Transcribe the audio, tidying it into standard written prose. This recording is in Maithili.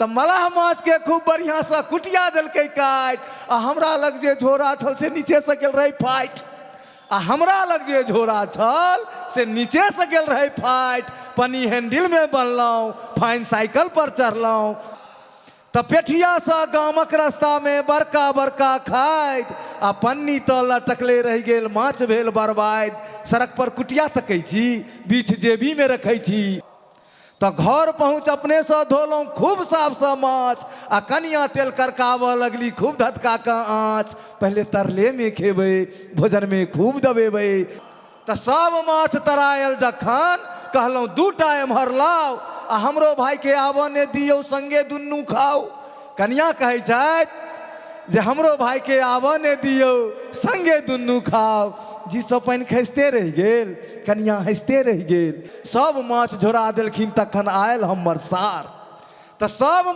तऽ मलाह माछके खूब बढ़िआँसँ कुटिया देलकै काटि, आ हमरा लग जे झोरा छल से नीचेसँ गेल रहै फाटि, आ हमरा लग जे झोरा छल से नीचेसँ गेल रहै फाटि। पनी हैंडिलमे बनलहुँ, फाइन साइकिल पर चढ़लहुँ। तऽ पेठियासँ गामक रास्तामे बड़का बड़का खाइत, आ पन्नी तऽ लटकले रहि गेल, माछ भेल बर्बाद। सड़क पर कुटिया तकै छी, बीच जेबीमे रखै छी। तऽ घर पहुँच अपनेसँ धोलहुँ खूब साफसँ माछ, आ कनिया तेल करकाबऽ लगली खूब धधका कऽ आँच। पहिले तरलेमे खेबै, भोजनमे खूब दबेबै। तऽ सब माछ तरायल जखन कहलहुँ 2टा एम्हर लाउ, आ हमरो भाइके आबऽ ने दियौ, संगे दुनू खाउ। कनिया कहै छथि जे हमरो भाइके आबऽ ने दियौ, संगे दुनू खाउ। जीसँ पानि खसिते रहि गेल, कनिया हँसिते रहि गेल। सब माछ झोरा देलखिन, तखन आयल हमर सार। तऽ सब